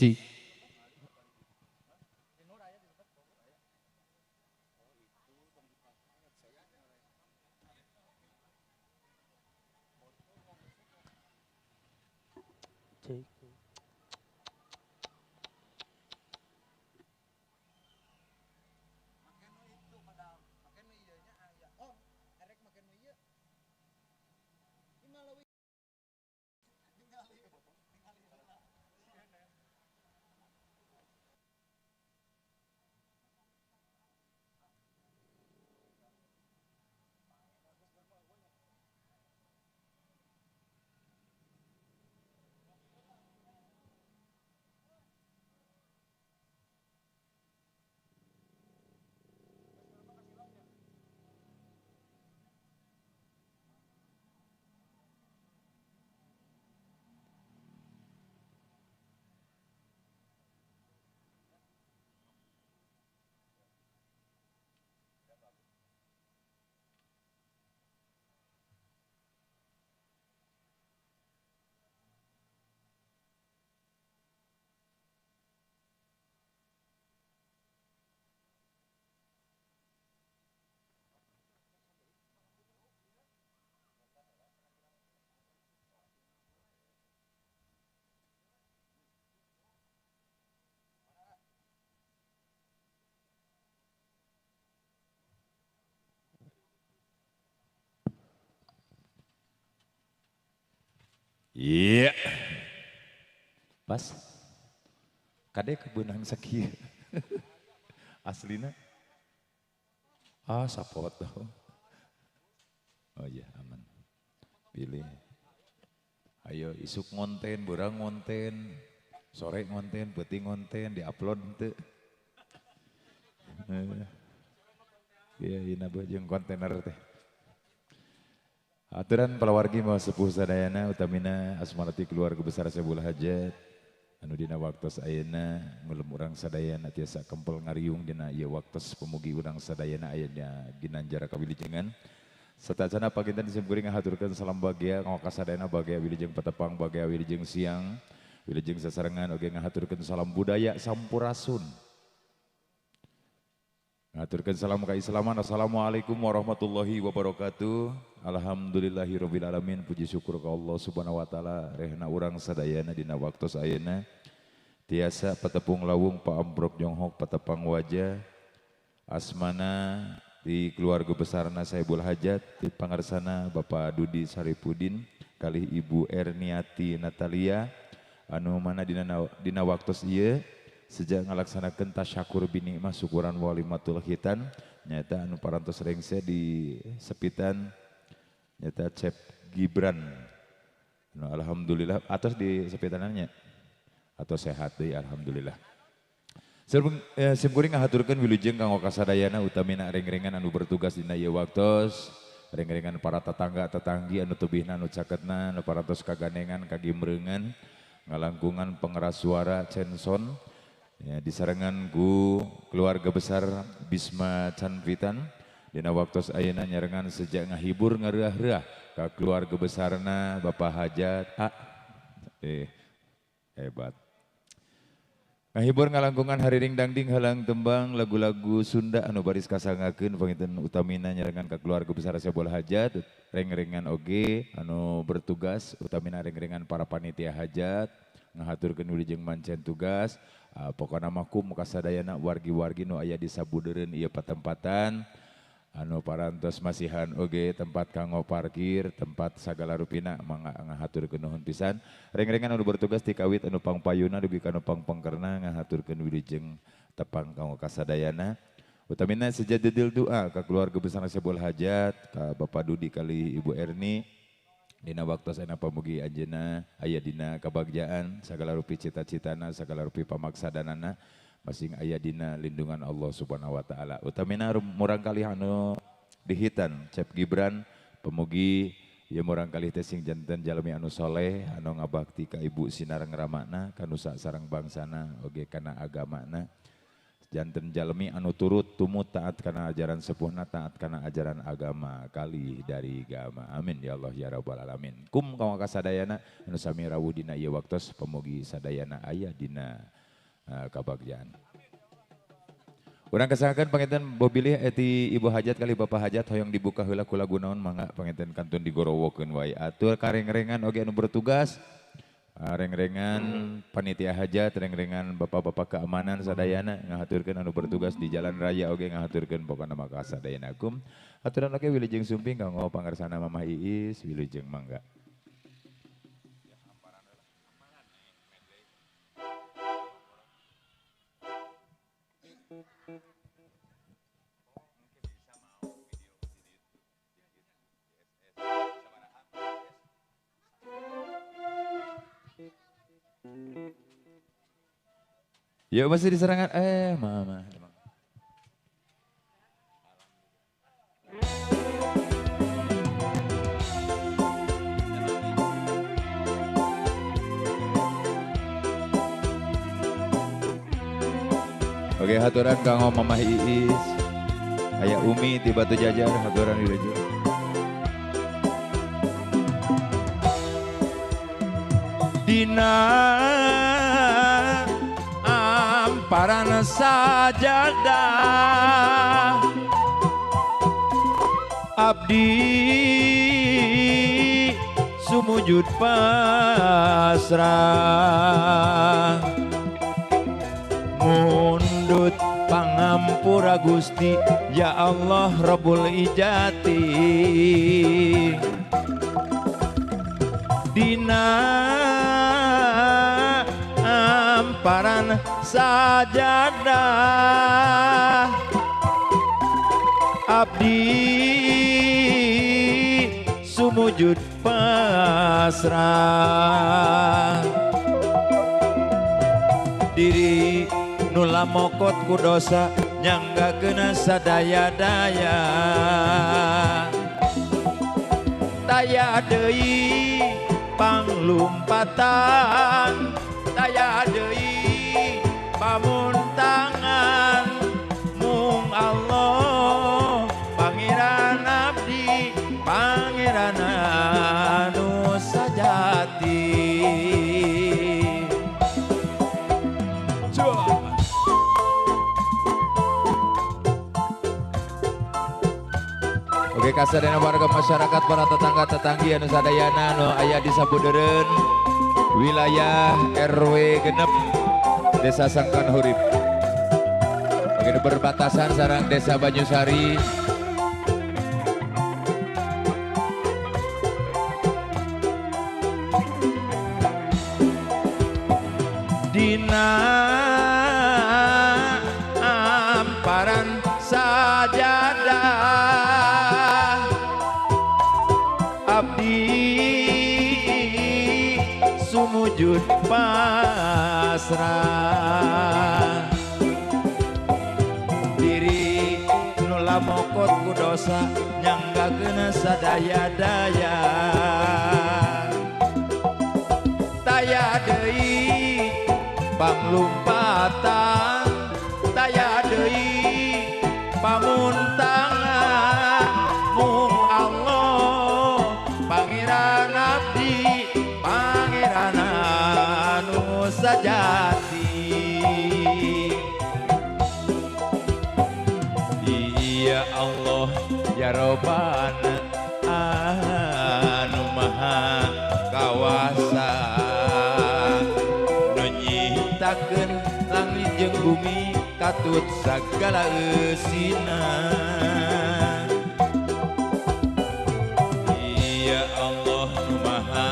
Cik. Cik. Iya. Pas. Kade kebenang sakieu. Aslina. Ah, sapoto. Oh iya, aman. Pilih. Ayo isuk ngonten, beurang ngonten, sore ngonten, peuting ngonten, diupload henteu. Iya, ieu na jeung kontainer teh. Aturan palawargi mau sepuh sadayana utamina asmarati keluarga besar Saibul Hajat anu dina waktos ayeuna ngulem urang sadayana tiasa kempel ngariung dina ieu waktos pemugi urang sadayana aya ginanjar kawilujengan. Satacana paginten simkuring ngahaturkeun salam bagea ka sadayana bagea wilujeng patepang bagea wilujeng siang wilujeng sasarengan oge ngahaturkeun salam budaya sampurasun. Ngaturkeun salam keislaman. Assalamualaikum warahmatullahi wabarakatuh. Alhamdulillahirabbil alamin. Puji syukur ka Allah Subhanahu wa taala rehna urang sadayana dina waktos ayeuna tiasa patepung lawung paamprok jonghok patepang wajah asmana di keluarga besarna Saibul Hajat di pangarsana Bapak Dudi Saripudin kalih Ibu Erniati Natalia anu mana dina waktos ieu sejak ngalaksanakeun tasyakur binikmah syukuran walimatul khitan nyata anu parantos rengse di sepitan nyata Cep Gibran. Nah, alhamdulillah atas di sepitanannya atau sehat deui alhamdulillah. Simkuring ngahaturkeun wilujeng kanggo kasadayana utamina reng-rengan anu bertugas dina ieu waktos, reng-rengan para tetangga tetanggi anu tebihna anu caketna anu parantos kagandengan kagimreungan ngalangkungan pengeras suara Censon. Ya, disarengan ku keluarga besar Bisma Chanvitan dina waktos ayeuna nyarengan sejak ngahibur ngareah-reah ka keluarga besarna Bapak Hajat hebat. Ngahibur ngalangkungan hariring dangding halang tembang lagu-lagu Sunda anu baris kasangakeun panginten utamina nyarengan ka keluarga besar Saibul Hajat reng-rengan oge anu bertugas utamina reng-rengan para panitia hajat ngahaturkeun wilujeng mancen tugas. Pokona mah kum kasadayana wargi-wargi nu aya di sabudeureun ieu patempatan anu parantos masihan oge tempat kanggo parkir tempat sagala rupina mangga ngahaturkeun nuhun pisan reng-rengan anu bertugas ti kawit anu pangpayuna dugi ka anu pangpengkerna ngahaturkeun wilujeng tepang kanggo kasadayana utamina sejadidil doa ka keluarga besar Saibul Hajat ka Bapak Dudi kali Ibu Erni dina waktos ayeuna pamugi anjeunna aya dina kabagjaan sagala rupi cita-citana sagala rupi pamaksadanana masing aya dina lindungan Allah Subhanahu wa taala. Utamina murang kalih anu dihitan Cep Gibran pemugi ieu murang kalih teh sing janten jalmi anu soleh anu ngabakti ka ibu sinareng ramana ka nusa sareng bangsana oge kana agamana. Janten jalmi anu turut tumut taat kana ajaran sepuhna, taat kana ajaran agama kalih dari gama. Amin ya Allah ya rabbal alamin. Kum kawa kasadayana anu sami rawuh dina ieu waktos pamugi sadayana aya dina kabagjaan. Urang kesahakan panginten bobilih eti ibu hajat kali bapak hajat hoyong dibuka heula ku lagu naon mangga panginten kantun digorowokeun wae. Atur karengrengan oge anu bertugas. Rengrengan panitia hajat, rengrengan bapak-bapak keamanan sadayana ngahaturkeun anu bertugas di jalan raya oge ngahaturkeun pokona maka sadayana kum. Aturan oge wilujeng sumping kanggo pangarsana Mamah Iis wilujeng mangga. Ya masih diserangan, mama. Oke, haturan kanggo Mamah Iis, aya Umi di Batu Jajar, haturan wilujeng. Dina amparan sajadah abdi sumujud pasrah mundut pangampura Gusti ya Allah Rabbul Ijati. Dina amparan sajadah abdi sumujud pasrah diri nula mokot ku dosa nyangga kena sadaya-daya taya deui panglumpatan taya deui pamuntangan mung Allah pangeran abdi pangeran anu sajati. Oke, kasadayana warga masyarakat para tetangga tetanggi anu sadayana anu aya di Sabudeureun wilayah RW 6 Desa Sangkan Hurip. Oke, berbatasan sareng Desa Banyusari. Dina amparan sajadah abdi sumujud pasrah diri nula mokot ku dosa nyangga kena sadaya-daya taya deui panglumpatan taya deui pamuntangan mung Allah pangeran abdi pangeran anu sajati. Iya Allah ya Robbana anu maha kawasa nu nyiptakeun langit jeung bumi katut sagala eusina. Iya Allah nu maha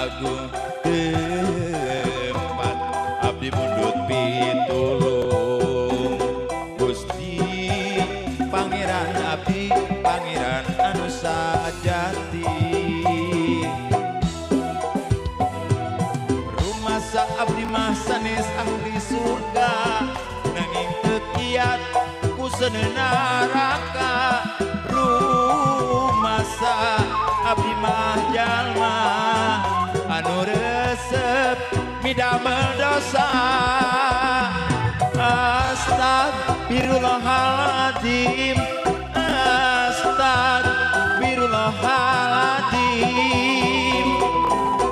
agung tempat abdi mundut pitulung Gusti pangeran abdi pangeran anu sajati. Rumasa abdi mah sanes ahli surga nanging teu kiat ku seuneu neraka. Rumasa abdi mah jalma anu resep midamel dosa. Astagfirullahaladzim, astagfirullahaladzim.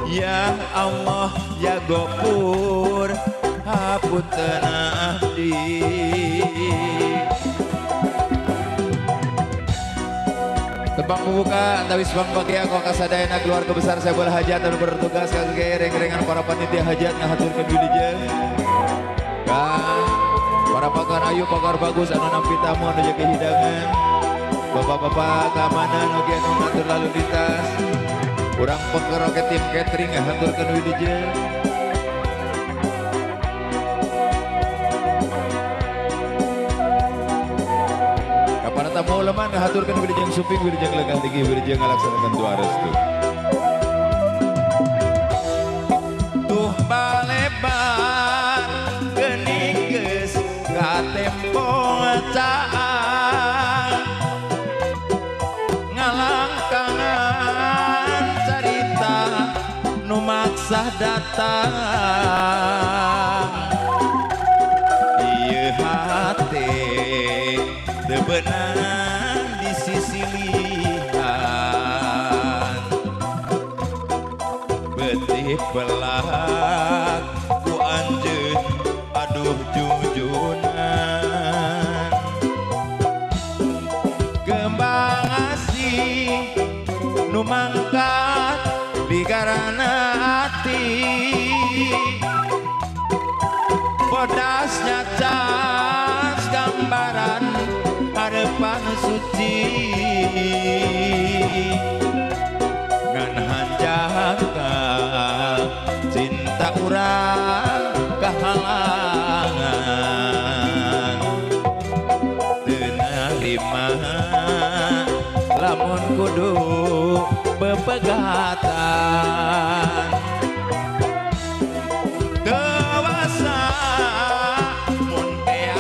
Ya Allah ya Ghafur, hapunten abdi. Tebang pembuka antawis bang bagia kok kasadayana keluarga besar Saebola Hajat anu bertugas kangge reng-rengan para panitia hajat ngahaturkeun wilujeng ka para pakar ayu pakar bagus anu nampi tamu anu jaga hidangan, bapak-bapak keamanan oge anu ngatur lalu lintas, urang peker oge tim catering ngahaturkeun wilujeng. Tamu leman ngahaturkeun wilujeng suping wilujeng lenggah tinggi wilujeng ngalaksanakeun doa restu. Tuh balebar geuning geus katempo caang, ngalangkangan carita nu maksa datang. Ieu hate teu beunang di sisilihan, betih pelak ku anjeun aduh jujunan. Kembang asih nu mangkat ligarana ati, bodasnya cas gambaran harapan suci. Ngan hanjaka cinta urang kahalangan, teu narima lamun kudu bepegatan. Dewasa mun tea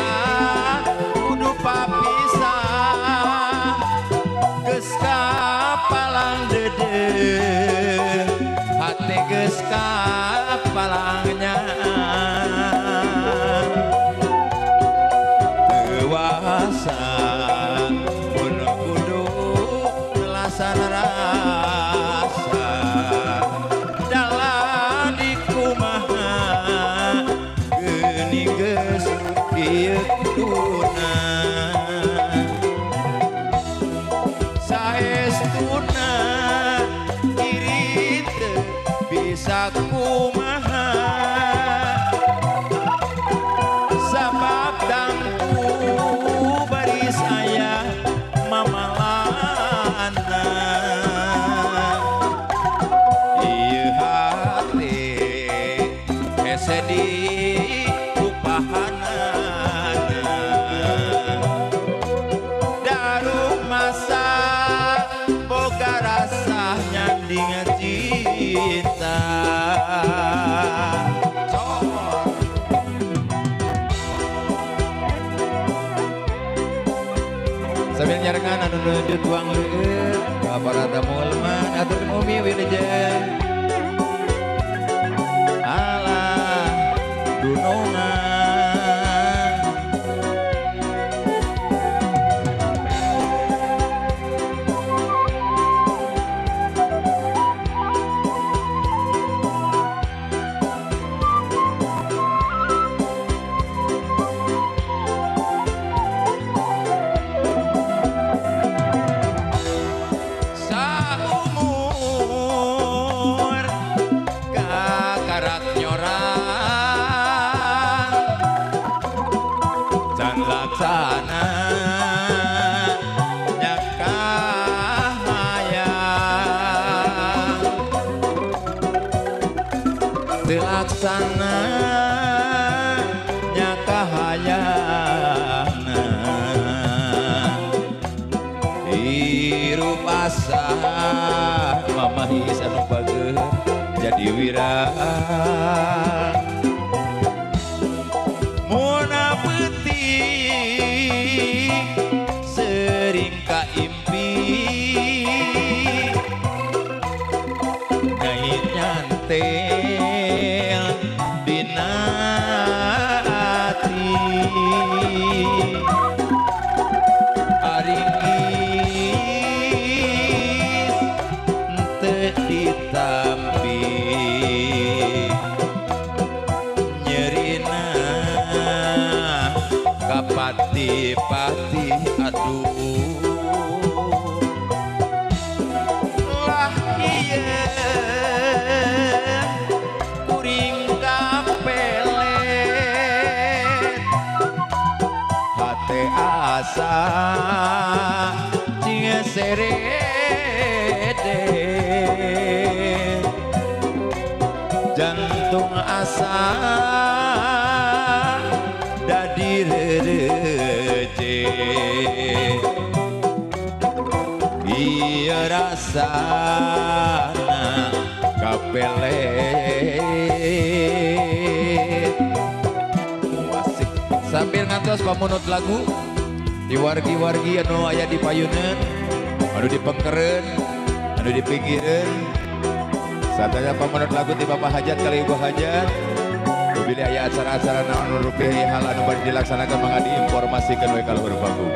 kudu papisah, geus kapalang deudeuh hate geus kapalang nyaah. Dewasa mun kudu nelasan rasa, dalan dikumaha geuning geus kieu kuduna. Saestuna diri teu bisa kumaha, sabab dangku baris aya mamalana. Ieu hate hese di upahanana, darum masa boga rasa nyanding cinta. Sambil nyarengan anu nuju tuang leueut ka para tamu leman aturkeun umi wilujeng. Alah dunungan saumur kakarak nyorang, can laksana nyakah hayang, teu laksana nyakah hayangna. Hirup asa mamahis anu bageur jadi wira. Muna peuting sering kaimpi, nyait nyantel dina ati. Kapati-pati aduh lah ieu kuring kapelet hate asa cing serede jantung asa dadi rereje ieu rasana kapelet. Asik sambil ngantos pamunut lagu di wargi-wargi anu aya di payuneun, anu di pengkeren, anu di pinggireun. Satanya pamunut lagu ti Bapak Hajat kali Ibu Hajat. Bila aya acara-acara naon rupiah hal anu bade dilaksanakan mangga diinformasikeun we ka luhur panggung.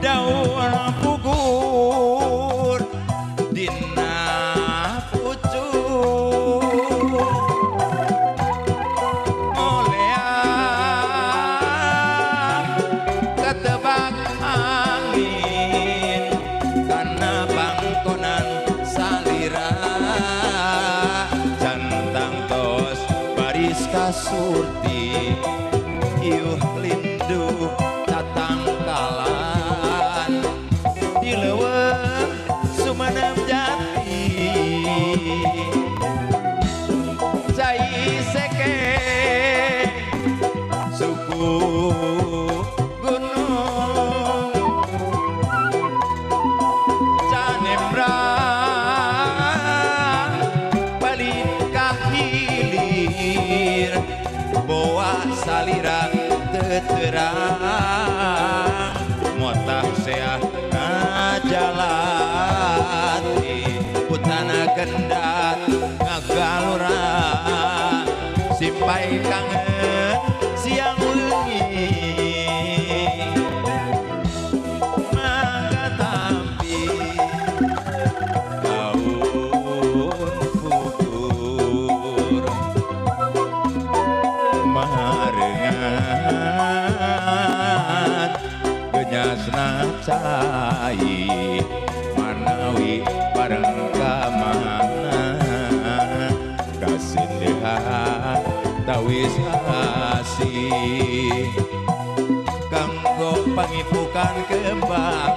Daun pugur dina pucuk oleang ketebak angin kana pangkonan salira cantang tos baris kasurti iuh lindu tatangkalan di leuweung Sumenep Jati cai seke suku gunung Canembrang balik ka hilir boa salira teterang motah seah ngajalati putana gendat ngagalura simpai kangen siang wengi mangga tampi daun pugur marengan genyasna cai manawi bareng ka mana kasindehan tawis asih kanggo pangipukan kembang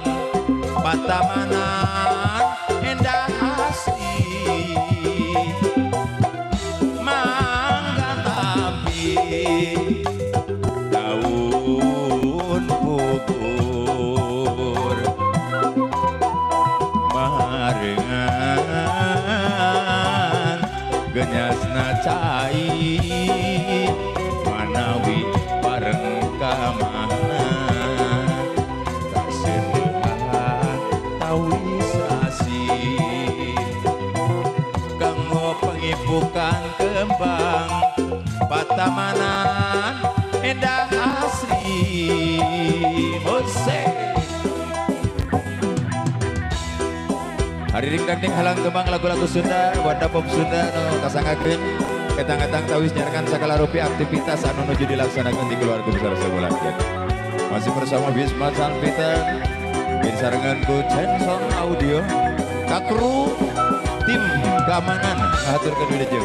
patamanan endah asih mangga tampi daun pugur marengan genyasna cai manawi bareng ka mana kasindehan tawis asih kanggo pangipukan kembang patamanan endah asri. Jose hari ring halang tembang lagu-lagu Sunda, Wanda Pop Sunda nu kasangakeun etang-etang tawis nyarekan sagala rupi aktivitas anu nuju dilaksanakan di keluarga besar sebulan. Masih bersama Bisma Salvita binsarengan ku Censong Audio kakru tim keamanan ngahaturkeun wilujeng.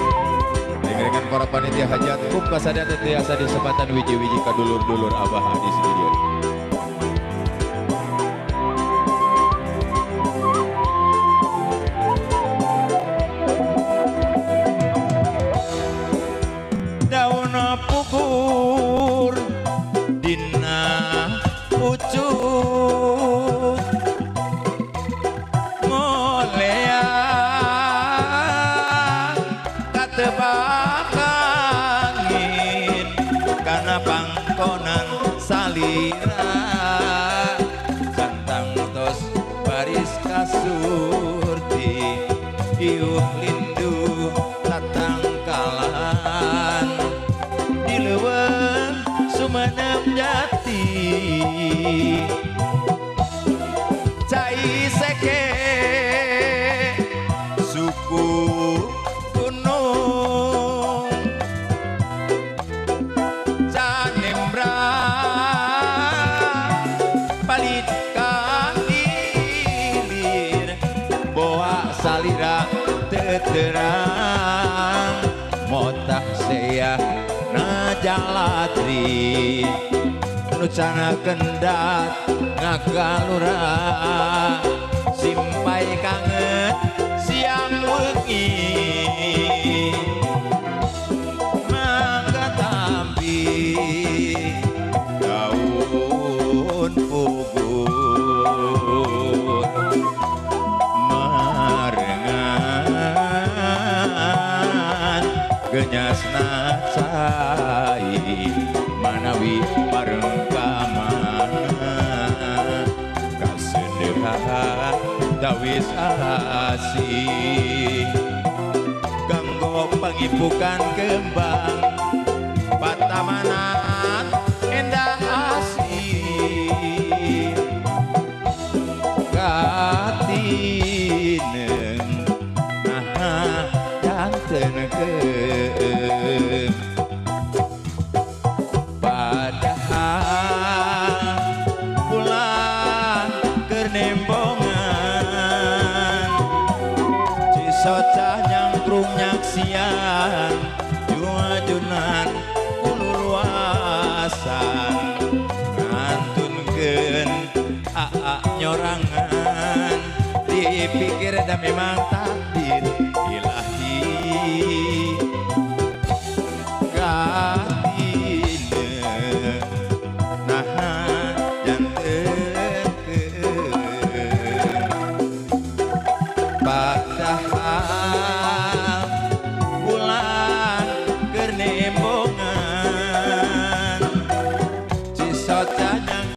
Dengerin para panitia hajat kum kasadaya teu tiasa disebatan wiji-wiji ka dulur-dulur abah di sini. Daun pugur dina pucuk ngoleang katebak angin kana pangkonan salira cantang tos baris kasurti iuh lindu tatangkalan Pasea najalatri nu cana kendat ngagalura simpai kangen siang wengi mangga tampi daun pugur marengan genyasna cai manawi bareng ka mana kasendehan dawis asih kanggo pangipukan kembang patamanan endah asih katineng aha janten keung padahal pulang keur nembongan Cisoca nyangkrung nyaksian juajunan kululuasan ngantunkeun aa nyorangan dipikir da memang takdir ilahi katine naha janten padahal bulan keur nembongan Cisoca nyang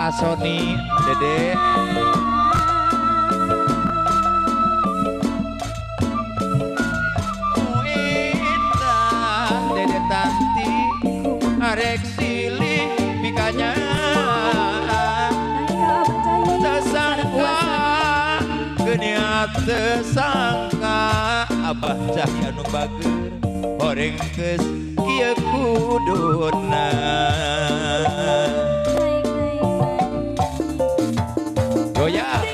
Aa Sony Dede Muindah Dede Tanti arek silih pikanya tersangka geniat tersangka Abah Cahya nu bager horeng geus kieu kuduna. Goyang.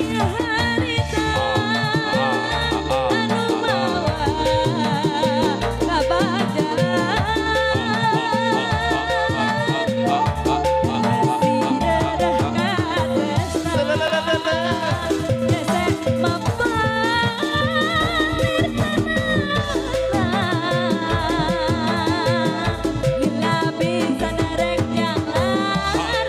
Bila bisa narek yang lari.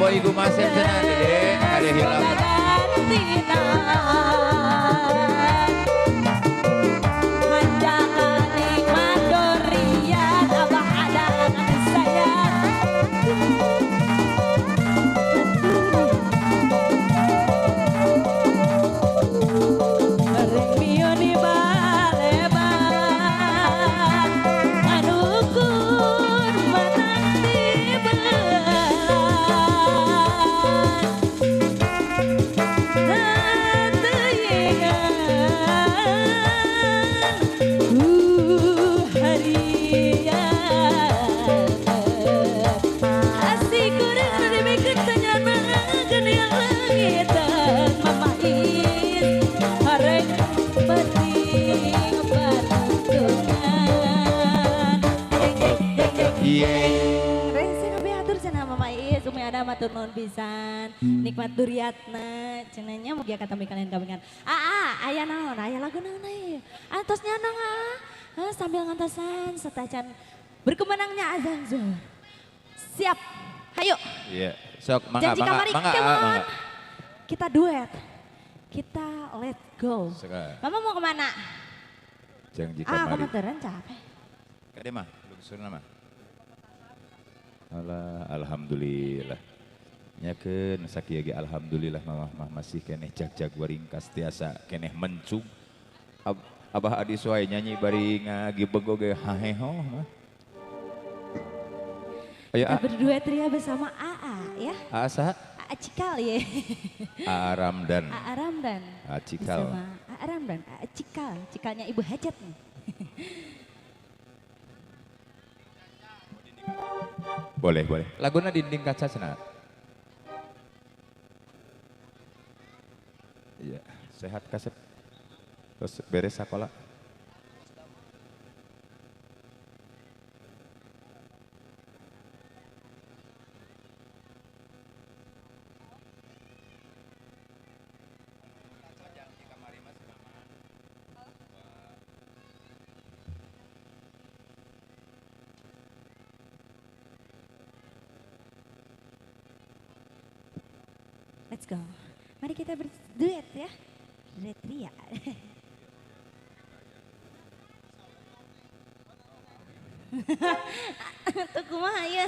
Boy Gumasep cenah Dede, kade hilap. Matur nuwun pisan, nikmat duriatna, cenahnya mugia katami kalian kamikan. Aya naon, aya lagu naon aya. Atos nyanang sambil ngantosan setacan berkemenangnya azan zuhur. Siap, hayu. Iya, sok mangga, janji mangga, kamari, mangga, mangga. Kita duet, kita let go. Sekali. Mama mau kemana? Janji kamari. Kamu capek. Kade mah, lungsurna mah. Alah, alhamdulillah. Nyakeun sakieu ge alhamdulillah mamah mah masih keneh jag-jag waringkas tiasa keneh mencung. Abah Adi Suai nyanyi bari ngagibeg oge haheho mah. Ayo kita berduet ria bersama AA ya. AA saha? AA Cikal ya. AA Ramdan. AA Ramdan. AA Cikal. Bersama AA Ramdan, AA Cikal, Cikalnya Ibu Hajat nih. Boleh, boleh. Laguna dinding kaca cenah. Iya, sehat kasep. Terus beres sekolah. Let's go. Mari kita berduet ya. Duet ria. Tuh kumaha ya.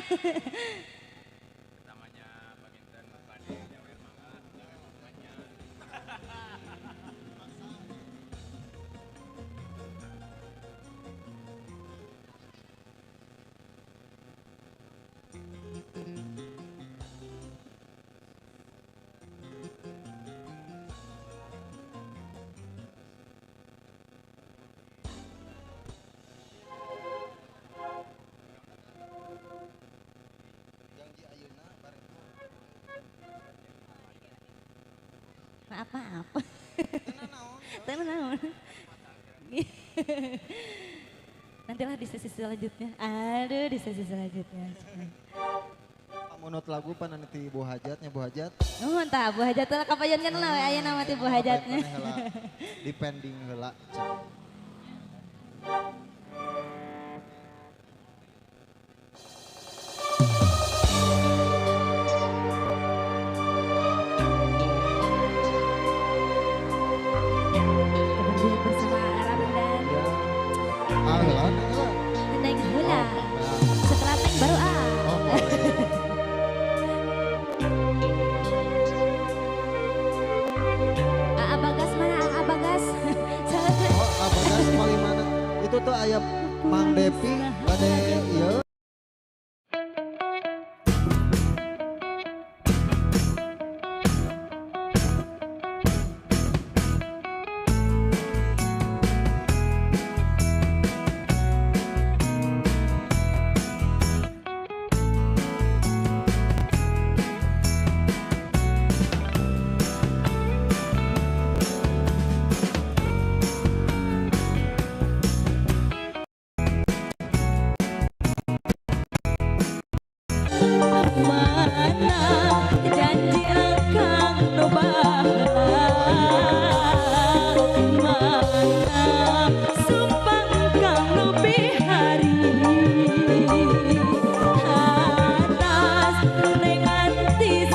Maaf. Tenang. Nantilah di sesi selanjutnya. Aduh, di sesi selanjutnya. Menurut lagu pan nanti Bu Hajatnya, Bu Hajat. Oh, entah Bu Hajat lah kapayon kan lah aya nama ti Bu Hajatnya. Depending heula. Itu tuh ayam Mang Depi pada iya. Mana sumpang kang lebih hari atas nengan ti.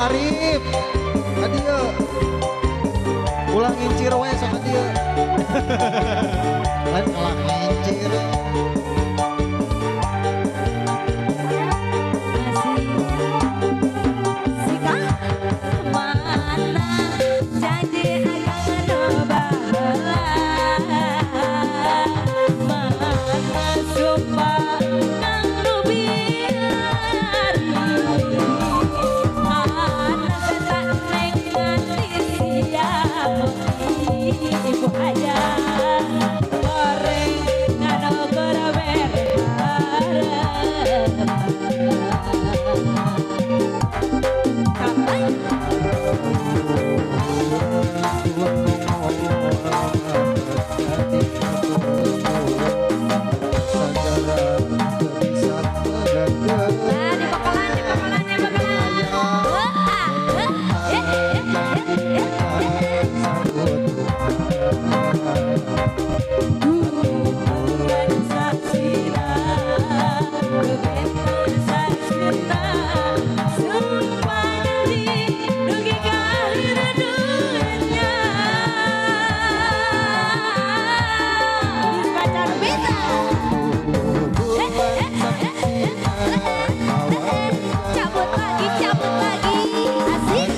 Arif, adio, ulang ngincir we sama dia. Lain ulang ngincir. Sika mana janji akan baheula, mana sumpah kang nu biari. Ibu hajat goreng nganogor berharap. Kapan? Nah, di bakalan, di bakalan, di bakalan. Cabut lagi, asik.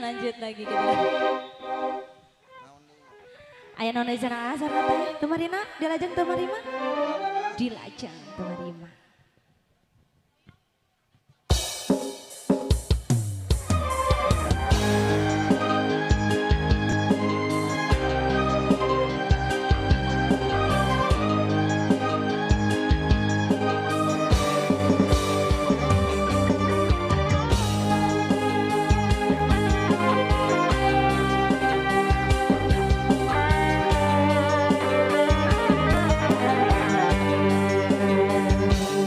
Lanjut lagi kita. Aya naon deui cenah asarna teh? Tumarina dilajeng tumarima? Dilajeng tumarima. Thank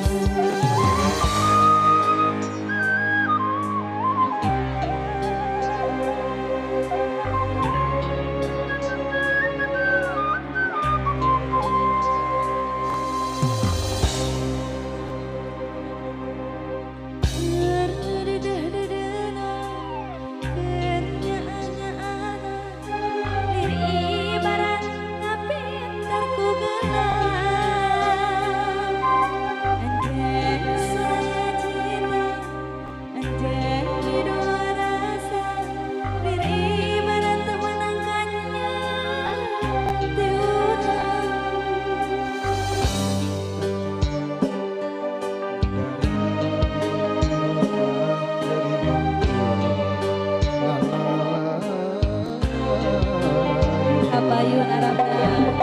Ayun Arabna.